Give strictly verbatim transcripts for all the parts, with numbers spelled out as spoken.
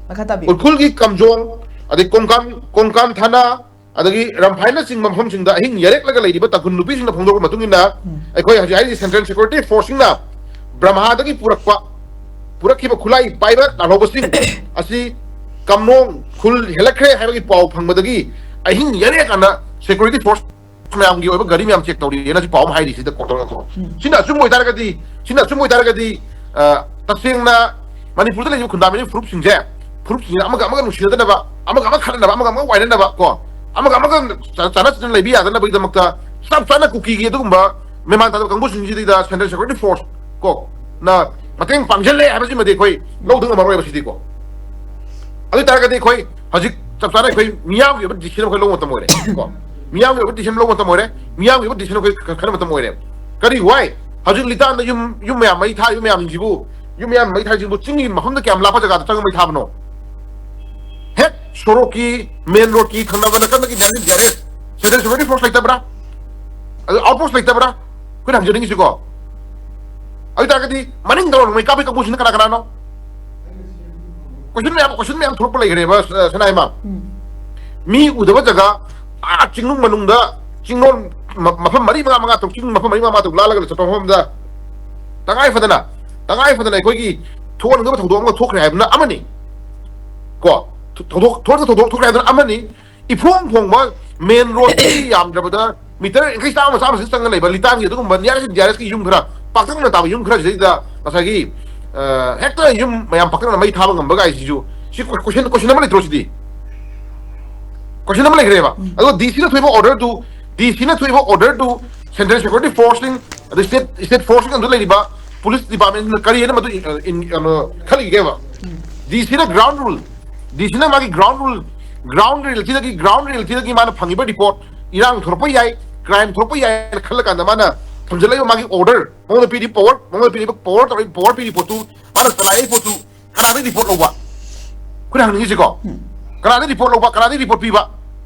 ꯃꯈꯥ ꯇꯥꯕꯤꯌꯨ꯫ ꯎꯈ꯭ꯔꯨꯜꯒꯤ ꯀꯝꯖꯣꯡ, ꯑꯗꯩ ꯀꯣꯡꯀꯥꯟ ꯀꯣꯡꯀꯥꯟ ꯊꯥꯅ, ꯑꯗꯒꯤ ꯔꯝꯐꯥꯏꯅꯆꯤꯡꯕ ꯃꯐꯝꯁꯤꯡꯗ ꯑꯍꯤꯡ ꯌꯥꯔꯦꯛꯂꯒ ꯂꯩꯔꯤꯕ ꯇꯥꯡꯈꯨꯜ ꯅꯨꯄꯤꯁꯤꯡꯅ ꯐꯣꯡꯗꯣꯔꯛꯄ ꯃꯇꯨꯡ ꯏꯟꯅ, ꯑꯩꯈꯣꯏ ꯍꯧꯖꯤꯛ ꯍꯥꯏꯔꯤꯁꯤ Central Security Forceꯁꯤꯡꯅ ꯕ꯭ꯔꯍꯃꯥꯗꯒꯤ ꯄꯨꯔꯛꯄ ꯄꯨꯔꯛꯈꯤꯕ ꯈꯨꯠꯂꯥꯏ ꯄꯥꯏꯕ ꯂꯥꯜꯍꯧꯕꯁꯤꯡ ꯑꯁꯤ ꯀꯝꯅꯣꯡ ꯈꯨꯜ ꯍꯦꯜꯂꯛꯈ꯭ꯔꯦ ꯍꯥꯏꯕꯒꯤ ꯄꯥꯎ ꯐꯪꯕꯗꯒꯤ ꯑꯍꯤꯡ ꯌꯥꯔꯦꯛ ꯀꯥꯟꯗ Security Force ꯃꯌꯥꯝꯒꯤ ꯑꯣꯏꯕ ꯒꯥꯔꯤ ꯃꯌꯥꯝ check ꯇꯧꯔꯤꯑꯅ ꯁꯤ ꯄꯥꯎ ꯑꯃ ꯍꯥꯏꯔꯤ ꯁꯤꯗ ꯀꯣ꯫ ꯁꯤꯅ ꯑꯆꯨꯝꯕ ꯑꯣꯏꯇꯥꯔꯒꯗꯤ, ꯁꯤꯅ ꯑꯆꯨꯝꯕ ꯑꯣꯏꯇꯥꯔꯒꯗꯤ, ꯑ, ꯇꯁꯦꯡꯅ ꯃꯅꯤꯄꯨꯔꯗ ꯂꯩꯔꯤꯕ ꯈꯨꯟꯗꯥꯃꯤꯅꯤ ꯐꯨꯔꯨꯞꯁꯤꯡꯁꯦ, ꯐꯨꯔꯨꯞꯁꯤꯡꯁꯤꯅ ꯑꯃꯒ ꯑꯃꯒ ꯅꯨꯡꯁꯤꯅꯗꯅꯕ, ꯑꯃꯒ ꯑꯃꯒ ꯈꯠꯅꯅꯕ, ꯑꯃꯒ ꯑꯃꯒ ꯋꯥꯏꯅꯅꯕ ꯀꯣ, ꯑꯃꯒ ꯑꯃꯒ ꯆꯥ- ꯆꯥꯅ ꯆꯠꯅ ꯂꯩꯕ ꯌꯥꯗꯅꯕꯒꯤꯗꯃꯛꯇ ꯆꯞ ꯆꯥꯅ ꯀꯨꯀꯤꯒꯤ ꯑꯗꯨꯒꯨꯝꯕ ꯃꯦꯃꯥꯟ ꯇꯥꯗꯕ ꯀꯥꯡꯕꯨꯁꯤꯡꯁꯤꯗ Central Security Force ꯀꯣ ꯅ ꯃꯇꯦꯡ ꯄꯥꯡꯁꯤꯜꯂꯦ ꯍꯥꯏꯕꯁꯤꯃꯗꯤ ꯑꯩꯈꯣꯏ ꯂꯧꯗ ꯉꯝꯃꯔꯣꯏꯕ ꯁꯤꯗꯤ ꯀꯣ꯫ ꯑꯗꯨ ꯑꯣꯏꯇꯥꯔꯒꯗꯤ ꯑꯩꯈꯣꯏ ꯍꯧꯖꯤꯛ ꯆꯞ ꯆꯥꯅ ꯑꯩꯈꯣꯏ ꯃꯤꯌꯥꯝꯒꯤ ꯑꯣꯏꯕ decision ꯑꯩꯈꯣꯏ ꯂꯧꯕ ꯃꯇꯝ ꯑꯣꯏꯔꯦ ꯀꯣ꯫ ꯃꯤꯌꯥꯝꯒꯤ ꯑꯣꯏꯕ decision ꯂꯧꯕ ꯃꯇꯝ ꯑꯣꯏꯔꯦ꯫ ꯃꯤꯌꯥꯝꯒꯤ ꯑꯣꯏꯕ decision ꯑꯩꯈꯣꯏ ꯈ- ꯈꯟꯕ ꯃꯇꯝ ꯑꯣꯏꯔꯦ꯫ ꯀꯔꯤ ꯋꯥꯏ? ꯍꯧꯖꯤꯛ ꯂꯤꯇꯥꯟꯗ ꯌꯨꯝ ꯌꯨꯝ ꯃꯌꯥꯝ ꯃꯩ ꯊꯥꯔꯤꯕ ꯃꯌꯥꯝꯁꯤꯕꯨ, ꯌꯨꯝ ꯃꯌꯥꯝ ꯃꯩ ꯊꯥꯔꯤꯁꯤꯕꯨ ꯆꯤꯡꯒꯤ ꯃꯐꯝꯗ ꯀꯌꯥꯝ ꯂꯥꯞꯄ ꯖꯒꯥꯗ ꯆꯪꯉ ꯃꯩ ꯊꯥꯕꯅꯣ? ꯍꯦꯛ ꯁꯣꯔꯣꯛꯀꯤ main roadꯀꯤ ꯊꯪꯅꯕ ꯅꯥꯀꯟꯗꯒꯤ National Garage Central Security Force ꯂꯩꯇꯕ꯭ꯔꯥ? ꯑꯗꯨ outpost ꯂꯩꯇꯕ꯭ꯔꯥ? ꯑꯩꯈꯣꯏꯅ ꯍꯪꯖꯅꯤꯡꯉꯤꯁꯤꯀꯣ꯫ ꯑꯗꯨ ꯑꯣꯏꯇꯥꯔꯒꯗꯤ ꯃꯅꯤꯡꯗ ꯅꯣꯡꯃꯩ ꯀꯥꯞꯄꯤ ꯀꯥꯡꯕꯨꯁꯤꯅ ꯀꯅꯥ ꯀꯅꯥꯅꯣ? Question ꯃꯌꯥꯝ, question ꯃꯌꯥꯝ ꯊꯣꯛꯂꯛꯄ ꯂꯩꯈ꯭ꯔꯦꯕ, ꯁ- ꯁꯅꯥ ꯏꯃꯥ꯫ ꯃꯤ ꯎꯗꯕ ꯖꯒꯥ, ꯑꯥ ꯆꯤꯡꯅꯨꯡ ꯃꯅꯨꯡꯗ, ꯆꯤꯡꯂꯣꯟ ꯃ- ꯃꯐꯝ ꯃꯔꯤ ꯃꯉꯥ ꯃꯉꯥ ꯇꯔꯨꯛ, ꯆꯤꯡ ꯃꯐꯝ ꯃꯔꯤ ꯃꯉꯥ ꯃꯉꯥ ꯇꯔꯨꯛ ꯂꯥꯜꯂꯒ ꯆꯠꯄ ꯃꯐꯝꯗ ꯇꯉꯥꯏ ꯐꯗꯅ, ꯇꯉꯥꯏ ꯐꯗꯅ ꯑꯩꯈꯣꯏꯒꯤ ꯊꯣꯛꯍꯟꯅꯤꯡꯗꯕ ꯊꯧꯗꯣꯛ ꯑꯃ ꯊꯣꯛꯈ꯭ꯔꯦ ꯍꯥꯏꯕꯅ ꯑꯃꯅꯤ ꯀꯣ, ꯊ- ꯊꯧꯗꯣꯛ ꯊꯣꯛꯍꯟꯅꯤꯡꯗꯕ ꯊꯧꯗꯣꯛ ꯊꯣꯛꯈ꯭ꯔꯦ ꯍꯥꯏꯕꯅ ꯑꯃꯅꯤ꯫ ꯏꯐꯣꯡ ꯐꯣꯡꯕ main roadꯀꯤ ꯌꯥꯝꯗ꯭ꯔꯕꯗ meter ꯌꯥꯡꯈꯩ ꯆꯥꯝꯃ ꯆꯥꯝꯃꯁꯤ ꯆꯪꯉ ꯂꯩꯕ ꯂꯤꯇꯥꯟꯒꯤ ꯑꯗꯨꯒꯨꯝꯕ nearest Garage ꯀꯤ ꯌꯨꯝ ꯈꯔ, ꯄꯥꯛꯇꯛꯅꯅ ꯇꯥꯕ ꯌꯨꯝ ꯈꯔꯁꯤꯗꯩꯗ ꯉꯁꯥꯏꯒꯤ, ꯑ, ꯍꯦꯛꯇ ꯌꯨꯝ ꯃꯌꯥꯝ ꯄꯥꯛꯇꯛꯅꯅ ꯃꯩ ꯊꯥꯕ ꯉꯝꯕ ꯀꯥꯏꯁꯤꯁꯨ ꯁꯤ question, question ꯑꯃ ꯂꯩꯇ꯭ꯔꯣ ꯁꯤꯗꯤ? Question ꯑꯃ ꯂꯩꯈ꯭ꯔꯦꯕ꯫ ꯑꯗꯣ DCꯅ ꯊꯣꯛꯏꯕ orderꯗꯨ, DCꯅ ꯊꯣꯛꯏꯕ orderꯗꯨ Central Security Forceꯁꯤꯡ, ꯑꯗꯩ state, state forceꯁꯤꯡ ꯑꯗꯨ ꯂꯩꯔꯤꯕ police departmentꯅ ꯀꯔꯤ ꯍꯥꯏꯅ ꯃꯗꯨ, ꯑ, in- ꯑ, ꯈꯜꯂꯤꯒꯦꯕ? DCꯅ ground rule, DCꯅ ꯃꯥꯒꯤ ground rule, ground realityꯗꯒꯤ, ground realityꯗꯒꯤ ꯃꯥꯅ ꯐꯪꯉꯤꯕ report, ꯏꯔꯥꯡ ꯊꯣꯔꯛꯄ ꯌꯥꯏ, crime ꯊꯣꯔꯛꯄ ꯌꯥꯏ ꯍꯥꯏꯅ ꯈꯜꯂ ꯀꯥꯟꯗ ꯃꯥꯅ ꯊꯝꯖꯜꯂꯛꯏꯕ ꯃꯥꯒꯤ order, ꯃꯉꯣꯟꯗ ꯄꯤꯔꯤ power, ꯃꯉꯣꯟꯗ ꯄꯤꯔꯤꯕ power ꯇꯧꯔꯛꯏ, power ꯄꯤꯔꯤ ꯄꯣꯠꯇꯨ, ꯃꯥꯅ ꯆꯂꯥꯏꯔꯤ ꯄꯣꯠꯇꯨ ꯀꯅꯥꯗꯒꯤ report ꯂꯧꯕ? ꯑꯩꯈꯣꯏꯅ ꯍꯪꯅꯤꯡꯉꯤꯁꯤꯀꯣ꯫ ꯀꯅꯥꯗꯒꯤ report ꯂꯧꯕ? ꯀꯅꯥꯗꯒꯤ report ꯄꯤꯕ?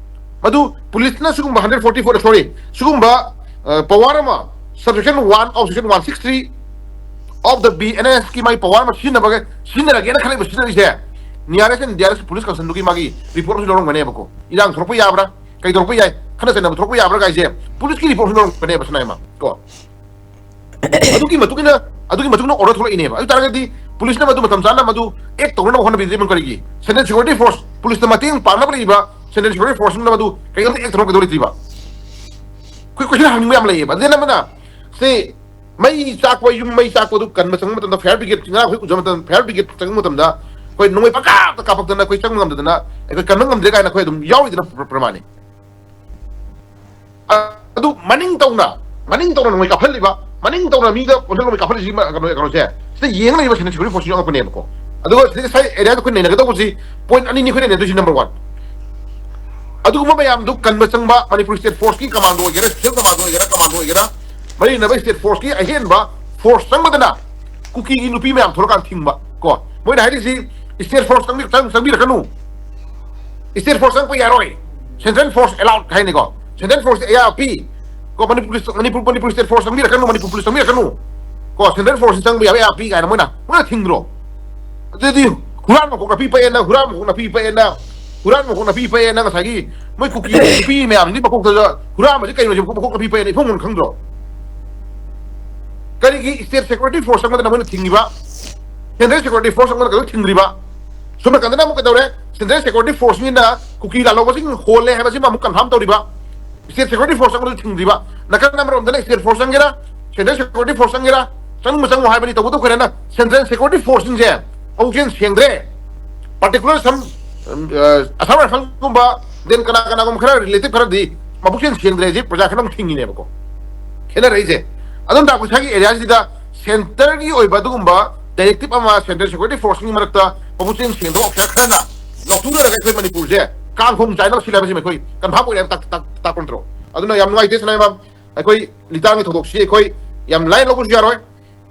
ꯃꯗꯨ policeꯅ ꯁꯤꯒꯨꯝꯕ hundred forty four, sorry, ꯁꯤꯒꯨꯝꯕ, ꯑ, power ꯑꯃ, subsection one of section one six three of the BNSꯀꯤ ꯃꯥꯒꯤ power ꯑꯃ ꯁꯤꯖꯤꯟꯅꯕꯒ, ꯁꯤꯖꯤꯟꯅꯔꯒꯦꯅ ꯈꯜꯂꯛꯏꯕ ꯁꯤꯖꯤꯟꯅꯔꯤꯁꯦ, ꯅꯤꯌꯥꯔꯦꯁ ꯑꯦꯟ ꯗꯤꯌꯥꯔꯦꯁ ꯄꯨꯂꯤꯁ ꯀꯟꯁꯔꯟꯗꯨꯒꯤ ꯃꯥꯒꯤ ꯔꯤꯄꯣꯔꯠ ꯑꯃꯁꯨ ꯂꯧꯔꯝꯒꯅꯦꯕꯀꯣ꯫ ꯏꯔꯥꯡ ꯊꯣꯛꯂꯛꯄ ꯌꯥꯕ꯭ꯔꯥ, ꯀꯩ ꯇꯧꯔꯛꯄ ꯌꯥꯏ, ꯈꯠꯅ ꯆꯩꯅꯕ ꯊꯣꯛꯂꯛꯄ ꯌꯥꯕ꯭ꯔꯥ ꯀꯥꯏꯁꯦ ꯄꯨꯂꯤꯁꯀꯤ ꯔꯤꯄꯣꯔꯠꯁꯨ ꯂꯧꯔꯝꯒꯅꯦꯕ ꯁꯅꯥꯏꯃ ꯀꯣ꯫ ꯑꯗꯨꯒꯤ ꯃꯇꯨꯡ ꯏꯟꯅ ꯑꯗꯨꯒꯤ ꯃꯇꯨꯡ ꯏꯟꯅ ꯑꯣꯔꯗꯔ ꯊꯣꯛꯂꯛꯏꯅꯦꯕ꯫ ꯑꯗꯨ ꯇꯥꯔꯒꯗꯤ ꯄꯨꯂꯤꯁꯅ ꯃꯗꯨ ꯃꯇꯝ ꯆꯥꯅ ꯃꯗꯨ ꯑꯦꯛ ꯇꯧꯅꯅꯕ ꯍꯣꯠꯅꯕꯤꯗ꯭ꯔꯤꯕ ꯀꯔꯤꯒꯤ? ꯁꯦꯟꯇ꯭ꯔꯦꯜ ꯁꯦꯀ꯭ꯌꯨꯔꯤꯇꯤ ꯐꯣꯔꯁ, ꯄꯨꯂꯤꯁꯇ ꯃꯇꯦꯡ ꯄꯥꯡꯅꯕ ꯂꯩꯔꯤꯕ ꯁꯦꯟꯇ꯭ꯔꯦꯜ ꯁꯦꯀ꯭ꯌꯨꯔꯤꯇꯤ ꯐꯣꯔꯁꯁꯤꯡꯅ ꯃꯗꯨ ꯀꯩꯗꯧꯅ ꯑꯦꯛ ꯇꯧꯅ ꯀꯩꯗꯧ ꯂꯩꯇ꯭ꯔꯤꯕ? ꯑꯩꯈꯣꯏ ꯀꯣꯏꯁꯟ ꯍꯪꯅꯤꯡꯕ ꯌꯥꯝ ꯂꯩꯌꯦꯕ꯫ ꯑꯗꯨꯅ ꯑꯃꯅ ꯁꯤ ꯃꯩ ꯆꯥꯛꯄ, ꯌꯨꯝ ꯃꯩ ꯆꯥꯛꯄꯗꯨ ꯀꯟꯕ ꯆꯪꯕ ꯃꯇꯝꯗ ꯐꯥꯌꯔ ꯕ꯭ꯔꯤꯒꯦꯗ, ꯉꯔꯥꯡ ꯑꯩꯈꯣꯏ ꯎꯖꯕ ꯃꯇꯝꯗ ꯐꯥꯌꯔ ꯕ꯭ꯔꯤꯒꯦꯗ ꯆꯪꯕ ꯃꯇꯝꯗ ꯑꯩꯈꯣꯏ ꯅꯣꯡꯃꯩ ꯄꯪꯀꯥꯞꯇ ꯀꯥꯞꯄꯛꯇꯅ ꯑꯩꯈꯣꯏ ꯆꯪꯕ ꯉꯝꯗꯗꯅ ꯑꯩꯈꯣꯏ ꯀꯟꯕ ꯉꯝꯗ꯭ꯔꯦ ꯀꯥꯏꯅ ꯑꯩꯈꯣꯏ ꯑꯗꯨꯝ ꯌꯥꯎꯔꯤꯗꯅ ꯄ꯭ꯔ-, ꯄ꯭ꯔꯃꯥꯟꯅꯤ꯫ ꯑꯗꯨ ꯃꯅꯤꯡ ꯇꯧꯅ, ꯃꯅꯤꯡ ꯇꯧꯅ ꯅꯣꯡꯃꯩ ꯀꯥꯞꯍꯜꯂꯤꯕ, ꯃꯅꯤꯡ ꯇꯧꯅ ꯃꯤꯗ ꯀꯣꯟꯊꯣꯡ ꯅꯣꯡꯃꯩ ꯀꯥꯞꯍꯜꯂꯤꯁꯤ ꯃ-, ꯀꯩꯅꯣ, ꯀꯩꯅꯣꯁꯦ, ꯁꯤꯗ ꯌꯦꯡ ꯂꯩꯕ ꯁꯦꯟꯇ꯭ꯔꯦꯜ ꯁꯦꯀ꯭ꯌꯨꯔꯤꯇꯤ ꯐꯣꯔꯁꯁꯨ ꯌꯥꯎꯔꯛꯄꯅꯦꯕꯀꯣ꯫ ꯑꯗꯨꯒ ꯁꯤꯗ ꯉꯁꯥꯏ ꯑꯦꯔꯤꯌꯥꯗ ꯑꯩꯈꯣꯏ ꯅꯩꯅꯒꯗꯧꯕꯁꯤ ꯄꯣꯏꯟꯠ ꯑꯅꯤꯅꯤ ꯑꯩꯈꯣꯏ ꯅꯩꯅꯗꯣꯏꯁꯤ꯫ ꯅꯝꯕꯔ ꯋꯥꯟ, ꯑꯗꯨꯒꯨꯝꯕ ꯃꯌꯥꯝꯗꯨ ꯀꯟꯕ ꯆꯪꯕ ꯃꯅꯤꯄꯨꯔ ꯁ꯭ꯇꯦꯠ ꯐꯣꯔꯁꯀꯤ ꯀꯃꯥꯟꯗꯣ ꯑꯣꯏꯒꯦꯔꯥ, ꯁꯦꯟꯇ꯭ꯔꯦꯜ ꯀꯃꯥꯟꯗꯣ ꯑꯣꯏꯒꯦꯔꯥ, ꯀꯃꯥꯟꯗꯣ ꯑꯣꯏꯒꯦꯔꯥ, ꯃꯔꯤ ꯂꯩꯅꯕ ꯁ꯭ꯇꯦꯠ ꯐꯣꯔꯁꯀꯤ ꯑꯍꯦꯟꯕ ꯐꯣꯔꯁ ꯆꯪꯕꯗꯅ ꯀꯨꯀꯤꯒꯤ ꯅꯨꯄꯤ ꯃꯌꯥꯝ ꯊꯣꯛꯂꯀꯥꯟꯗ ꯊꯤꯡꯕ ꯀꯣ꯫ ꯃꯣꯏꯅ ꯍꯥꯏꯔꯤꯁꯤ ꯁ꯭ꯇꯦꯠ ꯐꯣꯔꯁ ꯆꯪꯕꯤ-, ꯆꯪ-, ꯆꯪꯕꯤꯔꯛꯀꯅꯨ, ꯁ꯭ꯇꯦꯠ ꯐꯣꯔꯁ ꯆꯪꯕ ꯌꯥꯔꯣꯏ, ꯁꯦꯟꯇ꯭ꯔꯦꯜ ꯐꯣꯔꯁ ꯑꯦꯂꯥꯎꯗ ꯍꯥꯏꯅꯤꯀꯣ, ꯁꯦꯟꯇ꯭ꯔꯦꯜ ꯐꯣꯔꯁ ꯑꯌꯥ ꯄꯤ ꯀꯣ, Manipur police, Manipur, Manipur state force ꯆꯪꯕꯤꯔꯛꯀꯅꯨ, ꯃꯅꯤꯄꯨꯔ ꯄꯨꯂꯤꯁ ꯆꯪꯕꯤꯔꯛꯀꯅꯨ ꯀꯣ, ꯁꯦꯟꯇ꯭ꯔꯦꯜ ꯐꯣꯔꯁꯁꯤ ꯆꯪꯕ ꯌꯥꯕ ꯑꯌꯥ ꯄꯤ ꯀꯥꯏꯅ ꯃꯣꯏꯅ, ꯃꯣꯏꯅ ꯊꯤꯡꯗ꯭ꯔꯣ? ꯑꯗꯨꯗꯤ ꯍꯨꯔꯥꯟ ꯃꯈꯣꯡ ꯅꯥꯄꯤ ꯄꯛꯑꯦꯅ, ꯍꯨꯔꯥꯟ ꯃꯈꯣꯡ ꯅꯥꯄꯤ ꯄꯛꯑꯦꯅ, ꯍꯨꯔꯥꯟ ꯃꯈꯣꯡ ꯅꯥꯄꯤ ꯄꯛꯑꯦꯅ ꯉꯁꯥꯏꯒꯤ ꯃꯣꯏ ꯀꯨꯀꯤ ꯅꯨꯄꯤ ꯃꯌꯥꯝꯁꯤꯒꯤ ꯃꯀꯣꯛꯇꯁꯨ ꯍꯨꯔꯥꯟꯕꯁꯤ ꯀꯩꯅꯣꯁꯦ ꯃꯀꯣꯛ ꯅꯥꯄꯤ ꯄꯛꯑꯦꯅ ꯏꯐꯣꯡ ꯐꯣꯡꯅ ꯈꯪꯗ꯭ꯔꯣ? ꯀꯔꯤꯒꯤ ꯁ꯭ꯇꯦꯠ ꯁꯦꯀ꯭ꯌꯨꯔꯤꯇꯤ ꯐꯣꯔꯁ ꯆꯪꯕꯗꯅ ꯃꯣꯏꯅ ꯊꯤꯡꯉꯤꯕ? ꯁꯦꯟꯇ꯭ꯔꯦꯜ ꯁꯦꯀ꯭ꯌꯨꯔꯤꯇꯤ ꯐꯣꯔꯁ ꯆꯪꯕꯗ ꯀꯩꯗꯧ ꯊꯤꯡꯗ꯭ꯔꯤꯕ? ꯁꯣꯝ ꯅꯥꯀꯟꯗꯅ ꯑꯃꯨꯛ ꯀꯩꯗꯧꯔꯦ? ꯁꯦꯟꯇ꯭ꯔꯦꯜ ꯁꯦꯀ꯭ꯌꯨꯔꯤꯇꯤ ꯐꯣꯔꯁꯁꯤꯡꯅ ꯀꯨꯀꯤ ꯂꯥꯜꯍꯧꯕꯁꯤꯡ ꯍꯣꯜꯂꯦ ꯍꯥꯏꯕꯁꯤꯃ ꯑꯃꯨꯛ ꯀꯟꯐꯥꯔꯝ ꯇꯧꯔꯤꯕ꯫ ꯁ꯭ꯇꯦꯠ ꯁꯦꯀ꯭ꯌꯨꯔꯤꯇꯤ ꯐꯣꯔꯁ ꯆꯪꯕꯗ ꯊꯤꯡꯗ꯭ꯔꯤꯕ꯫ ꯅꯥꯀꯟ ꯑꯃꯔꯣꯝꯗꯅ ꯁ꯭ꯇꯦꯠ ꯐꯣꯔꯁ ꯆꯪꯒꯦꯔꯥ, ꯁꯦꯟꯇ꯭ꯔꯦꯜ ꯁꯦꯀ꯭ꯌꯨꯔꯤꯇꯤ ꯐꯣꯔꯁ ꯆꯪꯒꯦꯔꯥ, ꯆꯪꯕ ꯆꯪꯉꯣ ꯍꯥꯏꯕꯅꯤ꯫ ꯇꯧꯕꯇꯕꯨ ꯑꯩꯈꯣꯏꯅ ꯁꯦꯟꯇ꯭ꯔꯦꯜ ꯁꯦꯀ꯭ꯌꯨꯔꯤꯇꯤ ꯐꯣꯔꯁꯁꯤꯡꯁꯦ ꯄꯨꯛꯆꯦꯜ ꯁꯦꯡꯗ꯭ꯔꯦ꯫ ꯄꯥꯔꯇꯤꯀꯨꯂꯔ ꯁꯝ, ꯑ, ꯑꯁꯥꯝ ꯔꯥꯏꯐꯜꯒꯨꯝꯕ, ꯗꯦꯟ ꯀꯅꯥ ꯀꯅꯥꯒꯨꯝꯕ ꯈꯔ ꯔꯤꯂꯦꯇꯤꯚ ꯈꯔꯗꯤ ꯃꯄꯨꯛꯆꯦꯜ ꯁꯦꯡꯗ꯭ꯔꯦ ꯍꯥꯏꯁꯦ ꯄ꯭ꯔꯖꯥ ꯈꯔ ꯑꯃꯨꯛ ꯊꯤꯡꯉꯤꯅꯦꯕꯀꯣ꯫ ꯈꯦꯠꯅꯔꯛꯏꯁꯦ꯫ ꯑꯗꯨꯝ ꯇꯥꯛꯄ ꯏꯁꯥꯒꯤ ꯑꯦꯔꯤꯌꯥꯁꯤꯗ ꯁꯦꯟꯇꯔꯒꯤ ꯑꯣꯏꯕ ꯑꯗꯨꯒꯨꯝꯕ ꯗꯥꯏꯔꯦꯛꯇꯤꯚ ꯑꯃ ꯁꯦꯟꯇ꯭ꯔꯦꯜ ꯁꯦꯀ꯭ꯌꯨꯔꯤꯇꯤ ꯐꯣꯔꯁꯀꯤ ꯃꯔꯛꯇ ꯃꯄꯨꯛꯆꯦꯜ ꯁꯦꯡꯗꯕ ꯑꯣꯐꯤꯁꯥꯔ ꯈꯔꯅ ꯂꯥꯎꯊꯣꯛꯅꯔꯒ ꯑꯩꯈꯣꯏ ꯃꯅꯤꯄꯨꯔꯁꯦ ꯀꯥꯡ ꯈꯣꯡ ꯆꯥꯏꯅꯕ ꯁꯤꯜꯂꯦ ꯍꯥꯏꯕꯁꯤ ꯑꯩꯈꯣꯏ ꯀꯟꯐꯥꯝ ꯑꯣꯏꯔꯦ ꯍꯥꯏꯕ ꯇꯥꯛ-, ꯇꯥꯛ-, ꯇꯥꯛꯄ ꯅꯠꯇ꯭ꯔꯣ? ꯑꯗꯨꯅ ꯌꯥꯝ ꯅꯨꯡꯉꯥꯏꯇꯦ ꯁꯅꯥꯏꯃ꯫ ꯑꯩꯈꯣꯏ ꯂꯤꯇꯥꯟꯒꯤ ꯊꯧꯗꯣꯛꯁꯤ ꯑꯩꯈꯣꯏ ꯌꯥꯝ ꯂꯥꯏꯅ ꯂꯧꯕꯁꯨ ꯌꯥꯔꯣꯏ,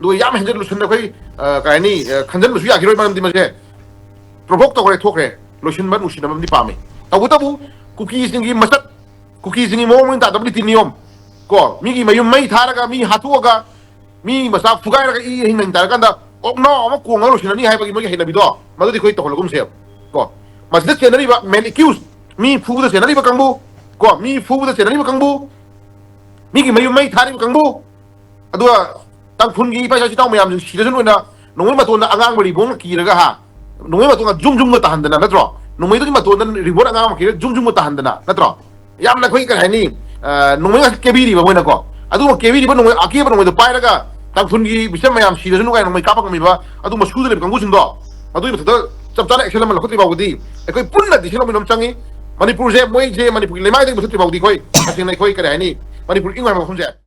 ꯑꯗꯨꯒ ꯌꯥꯝ ꯍꯦꯟꯖꯟ ꯂꯨꯁꯟꯅ ꯑꯩꯈꯣꯏ, ꯑ, ꯀꯩ ꯍꯥꯏꯅꯤ, ꯑ, ꯈꯟꯖꯟꯕꯁꯨ ꯌꯥꯈꯤꯔꯣꯏ꯫ ꯃꯔꯝꯗꯤ ꯃꯁꯦ ꯄ꯭ꯔꯣꯚꯣꯛ ꯇꯧꯈ꯭ꯔꯦ, ꯊꯣꯛꯈ꯭ꯔꯦ, ꯂꯣꯏꯁꯤꯟꯕ ꯅꯨꯡꯁꯤꯅꯕ ꯑꯃꯗꯤ ꯄꯥꯝꯃꯤ꯫ ꯇꯧꯕꯇꯕꯨ ꯀꯨꯀꯤꯁꯤꯡꯒꯤ ꯃꯁꯛ, ꯀꯨꯀꯤꯁꯤꯡꯒꯤ ꯃꯑꯣꯡ ꯃꯔꯤꯟ ꯇꯥꯗꯕ ꯅꯤꯇꯤ ꯅꯤꯌꯣꯝ ꯀꯣ, ꯃꯤꯒꯤ ꯃꯌꯨꯝ ꯃꯩ ꯊꯥꯔꯒ, ꯃꯤ ꯍꯥꯠꯇꯣꯛꯑꯒ, ꯃꯤ ꯃꯆꯥ ꯐꯨꯒꯥꯏꯔꯒ ꯏ ꯑꯍꯤꯡ ꯅꯪ ꯇꯥꯔꯀꯥꯟꯗ ꯑꯣꯛꯅꯥꯎ ꯑꯃ ꯀꯣꯡꯉꯒ ꯂꯣꯏꯁꯤꯟꯅꯅꯤ ꯍꯥꯏꯕꯒꯤ ꯃꯣꯏꯒꯤ ꯍꯩꯅꯕꯤꯗꯣ, ꯃꯗꯨꯗꯤ ꯑꯩꯈꯣꯏ ꯇꯧꯍꯜꯂꯒꯨꯝꯁꯦꯕ꯫ ꯀꯣ, ꯃꯁꯤꯗ ꯆꯦꯟꯅꯔꯤꯕ main accused, ꯃꯤ ꯐꯨꯕꯗ ꯆꯦꯟꯅꯔꯤꯕ ꯀꯥꯡꯕꯨ, ꯀꯣ, ꯃꯤ ꯐꯨꯕꯗ ꯆꯦꯟꯅꯔꯤꯕ ꯀꯥꯡꯕꯨ, ꯃꯤꯒꯤ ꯃꯌꯨꯝ ꯃꯩ ꯊꯥꯔꯤꯕ ꯀꯥꯡꯕꯨ, ꯑꯗꯨꯒ ꯇꯥꯡꯈꯨꯜꯒꯤ ꯏꯄꯥ ꯏꯆꯥ ꯏꯆꯤꯟ ꯏꯅꯥꯎ ꯃꯌꯥꯝꯁꯤꯡ ꯁꯤꯗꯁꯅꯨ ꯑꯣꯏꯅ ꯅꯣꯡꯃꯩ ꯃꯇꯣꯟꯗ ꯑꯉꯥꯡꯕ ꯔꯤꯕꯣꯡꯅ ꯀꯤꯔꯒ, ꯍꯥ, ꯅꯣꯡꯃꯩ ꯃꯇꯣꯟꯒ ꯖꯨꯝ ꯖꯨꯝꯒ ꯇꯥꯍꯟꯗꯅ, ꯅꯠꯇ꯭ꯔꯣ? ꯅꯣꯡꯃꯩꯗꯨꯒꯤ ꯃꯇꯣꯟꯗ ꯔꯤꯕꯣꯟ ꯑꯉꯥꯡ ꯑꯃ ꯀꯤꯔꯒ ꯖꯨꯝ ꯖꯨꯝꯒ ꯇꯥꯍꯟꯗꯅ, ꯅꯠꯇ꯭ꯔꯣ? ꯌꯥꯝꯅ ꯑꯩꯈꯣꯏ ꯀꯔꯤ ꯍꯥꯏꯅꯤ, ꯑ, ꯅꯣꯡꯃꯩ ꯉꯥꯛꯇ ꯀꯦꯕꯤꯔꯤꯕ ꯃꯣꯏꯅꯀꯣ꯫ ꯑꯗꯨꯒꯨꯝꯕ ꯀꯦꯕꯤꯔꯤꯕ ꯅꯣꯡꯃꯩ, ꯑꯀꯦꯕ ꯅꯣꯡꯃꯩꯗꯣ ꯄꯥꯏꯔꯒ ꯇꯥꯡꯈꯨꯜꯒꯤ ꯕꯤꯆꯝ ꯃꯌꯥꯝ ꯁꯤꯗꯁꯅꯨ ꯀꯥꯏꯅ ꯅꯣꯡꯃꯩ ꯀꯥꯞꯄ ꯉꯝꯃꯤꯕ ꯑꯗꯨꯒꯨꯝꯕ ꯁꯨꯗ ꯂꯩꯕ ꯀꯥꯡꯕꯨꯁꯤꯡꯗꯣ, ꯑꯗꯨꯒꯤ ꯃꯊꯛꯇ ꯆꯞ ꯆꯥꯅ action ꯑꯃ ꯂꯧꯈꯠꯇ꯭ꯔꯤ ꯐꯥꯎꯕꯗꯤ ꯑꯩꯈꯣꯏ ꯄꯨꯟꯅ decision ꯂꯧꯃꯤꯟꯅꯕ ꯑꯃ ꯆꯪꯉꯤ꯫ ꯃꯅꯤꯄꯨꯔꯁꯦ, ꯃꯣꯏꯁꯦ ꯃꯅꯤꯄꯨꯔꯒꯤ ꯂꯩꯃꯥꯏꯗꯒꯤ ꯃꯨꯊꯠꯇ꯭ꯔꯤ ꯐꯥꯎꯗꯤ ꯑꯩꯈꯣꯏ ꯇꯁꯦꯡꯅ ꯑꯩꯈꯣꯏ ꯀꯔꯤ ꯍꯥꯏꯅꯤ, ꯃꯅꯤꯄꯨꯔ ꯏꯪꯉꯣ ꯍꯥꯏꯕ ꯃꯐꯝꯁꯦ